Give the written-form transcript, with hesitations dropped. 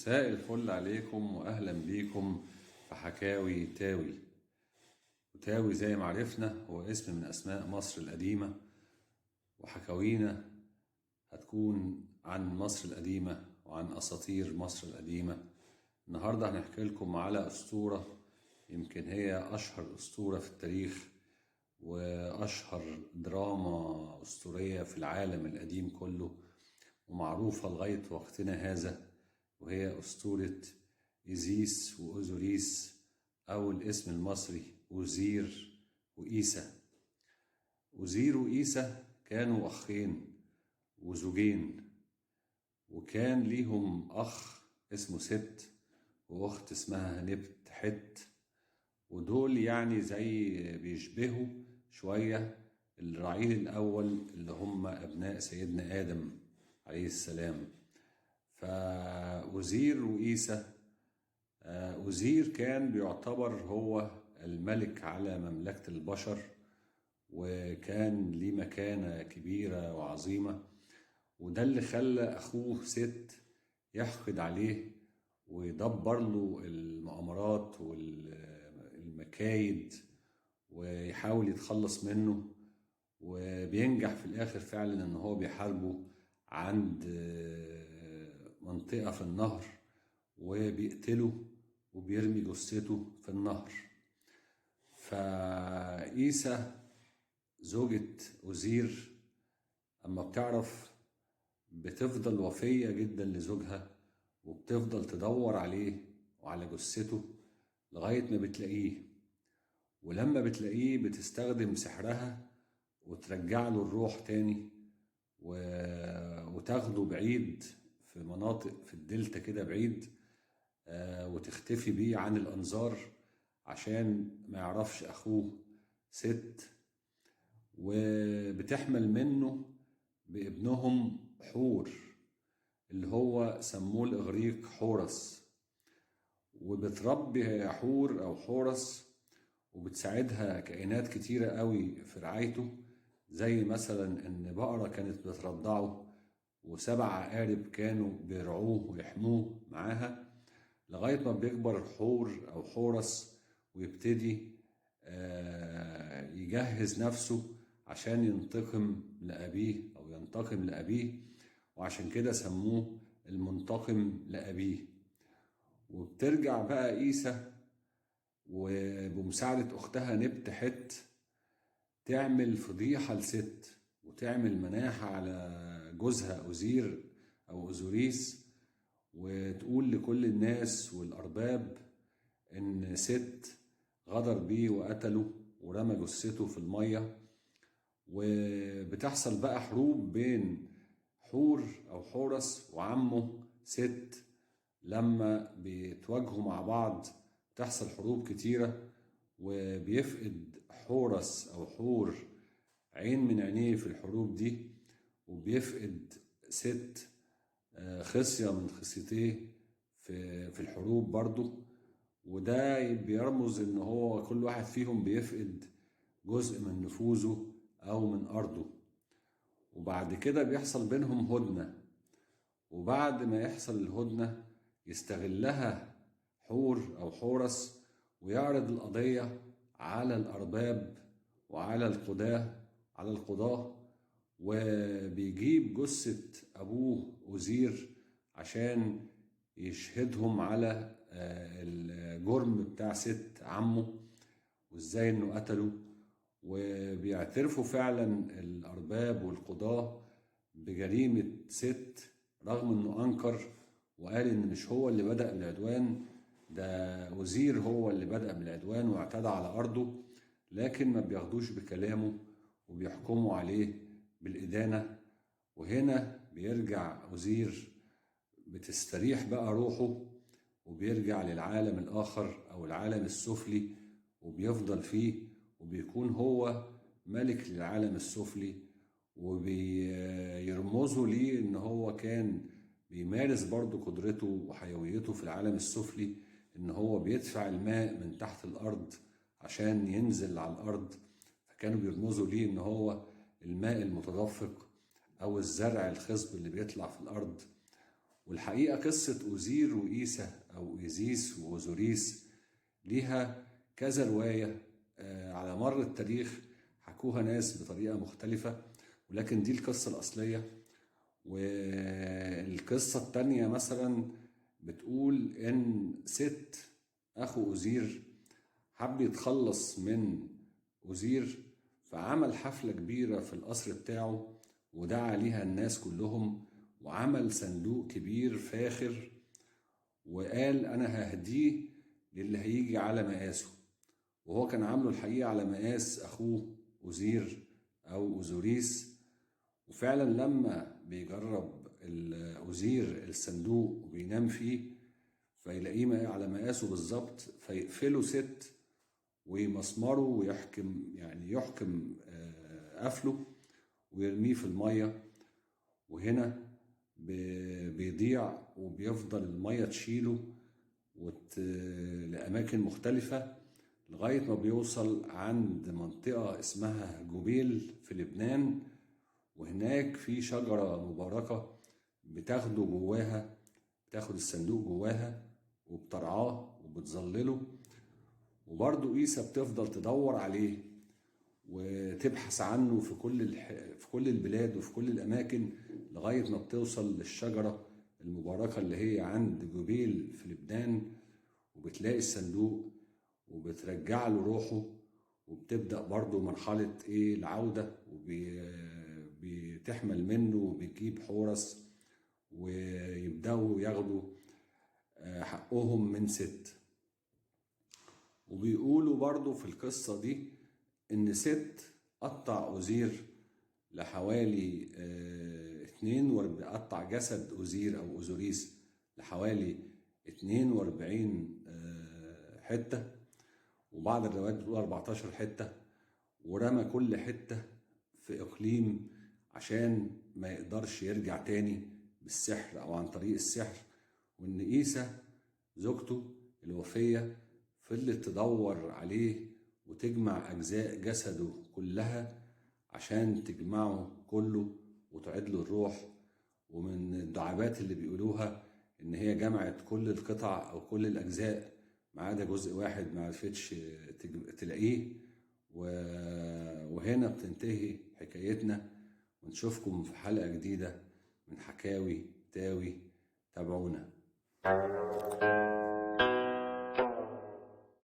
مساء الفل عليكم واهلا بيكم في حكاوي تاوي. وتاوي زي ما عرفنا هو اسم من اسماء مصر القديمة، وحكاوينا هتكون عن مصر القديمة وعن اساطير مصر القديمة. النهاردة هنحكي لكم على اسطورة يمكن هي اشهر اسطورة في التاريخ واشهر دراما اسطورية في العالم القديم كله ومعروفة لغاية وقتنا هذا، وهي أسطورة إيزيس وأوزوريس، أو الاسم المصري أوزير وإيسا. أوزير وإيسا كانوا أخين وزوجين، وكان ليهم أخ اسمه ست وأخت اسمها نبت حت، ودول يعني زي بيشبهوا شوية الرعيل الأول اللي هم أبناء سيدنا آدم عليه السلام. فأوزير وإيسا، أوزير كان بيعتبر هو الملك على مملكة البشر، وكان ليه مكانة كبيرة وعظيمة، وده اللي خلى أخوه ست يحقد عليه ويدبر له المؤامرات والمكايد ويحاول يتخلص منه، وبينجح في الآخر فعلا إن هو بيحاربه عند منطقة في النهر وبيقتله وبيرمي جثته في النهر. فإيسا زوجة أوزير أما بتعرف بتفضل وفية جدا لزوجها، وبتفضل تدور عليه وعلى جثته لغاية ما بتلاقيه، ولما بتلاقيه بتستخدم سحرها وترجع له الروح تاني وتاخده بعيد في مناطق في الدلتا كده بعيد، وتختفي بيه عن الأنظار عشان ما يعرفش أخوه ست. وبتحمل منه بابنهم حور اللي هو سموه الإغريق حورس، وبتربي حور أو حورس وبتساعدها كائنات كتيرة قوي في رعايته، زي مثلا إن بقرة كانت بترضعه و7 عقارب كانوا بيرعوه ويحموه معاها، لغاية ما بيكبر حور أو حورس ويبتدي يجهز نفسه عشان ينتقم لأبيه أو ينتقم لأبيه، وعشان كده سموه المنتقم لأبيه. وبترجع بقى إيسا وبمساعدة أختها نبت حت تعمل فضيحة لست وتعمل مناحة على جوزها أوزير أو أوزوريس، وتقول لكل الناس والأرباب إن ست غدر بيه وقتله ورمى جثته في المية. وبتحصل بقى حروب بين حور أو حورس وعمه ست، لما بيتواجهوا مع بعض بتحصل حروب كتيرة، وبيفقد حورس أو حور عين من عينيه في الحروب دي، وبيفقد ست خصية من خصيتيه في الحروب برضو. وده بيرمز إن هو كل واحد فيهم بيفقد جزء من نفوذه أو من أرضه. وبعد كده بيحصل بينهم هدنة، وبعد ما يحصل الهدنة يستغلها حور أو حورس ويعرض القضية على الأرباب وعلى القضاة، وبيجيب جثة أبوه أوزير عشان يشهدهم على الجرم بتاع ست عمه وإزاي إنه قتله. وبيعترفوا فعلا الأرباب والقضاة بجريمة ست، رغم إنه أنكر وقال إن مش هو اللي بدأ بالعدوان، ده أوزير هو اللي بدأ بالعدوان واعتدى على أرضه، لكن ما بياخدوش بكلامه وبيحكموا عليه بالإدانة. وهنا بيرجع أوزير، بتستريح بقى روحه وبيرجع للعالم الآخر أو العالم السفلي، وبيفضل فيه وبيكون هو ملك للعالم السفلي. وبيرمزوا ليه إن هو كان بيمارس برضو قدرته وحيويته في العالم السفلي، إن هو بيدفع الماء من تحت الأرض عشان ينزل على الأرض، فكانوا بيرمزوا ليه إن هو الماء المتدفق أو الزرع الخصب اللي بيطلع في الأرض. والحقيقة قصة أوزير وإيسا أو إيزيس وأوزوريس ليها كذا رواية على مر التاريخ، حكوها ناس بطريقة مختلفة، ولكن دي القصة الأصلية. والقصة التانية مثلا بتقول إن ست أخو أوزير حب يتخلص من أوزير، فعمل حفلة كبيرة في القصر بتاعه ودعا ليها الناس كلهم، وعمل صندوق كبير فاخر وقال أنا ههديه للي هيجي على مقاسه. وهو كان عامله الحقيقة على مقاس أخوه أوزير أو أوزوريس. وفعلا لما بيجرب الأوزير الصندوق وبينام فيه فيلاقيه على مقاسه بالظبط، فيقفله ست ويمسمره ويحكم، يعني يحكم قفله ويرميه في المية. وهنا بيضيع وبيفضل المية تشيله لأماكن مختلفة لغاية ما بيوصل عند منطقة اسمها جبيل في لبنان، وهناك في شجرة مباركة بتاخده جواها، بتاخد الصندوق جواها وبترعاه وبتظلله. وبرضه إيسا بتفضل تدور عليه وتبحث عنه في كل البلاد وفي كل الأماكن لغاية ما بتوصل للشجرة المباركة اللي هي عند جبيل في لبنان، وبتلاقي الصندوق وبترجع له روحه، وبتبدأ برضه مرحلة العودة، وبتحمل منه وبتجيب حورس ويبدأوا ياخدوا حقهم من ست. وبيقولوا برضو في القصة دي إن ست قطع أوزير لحوالي 42، قطع جسد أوزير أو أوزوريس لحوالي 42 حتة، وبعض الروايات بتقول 14 حتة، ورمى كل حتة في إقليم عشان ما يقدرش يرجع تاني بالسحر أو عن طريق السحر. وإن إيسا زوجته الوفية فضلت تدور عليه وتجمع أجزاء جسده كلها عشان تجمعه كله وتعيد له الروح. ومن الدعابات اللي بيقولوها إن هي جمعت كل القطع أو كل الأجزاء ما عدا جزء واحد ما عرفتش تلاقيه. وهنا بتنتهي حكايتنا، ونشوفكم في حلقة جديدة من حكاوي تاوي. تابعونا.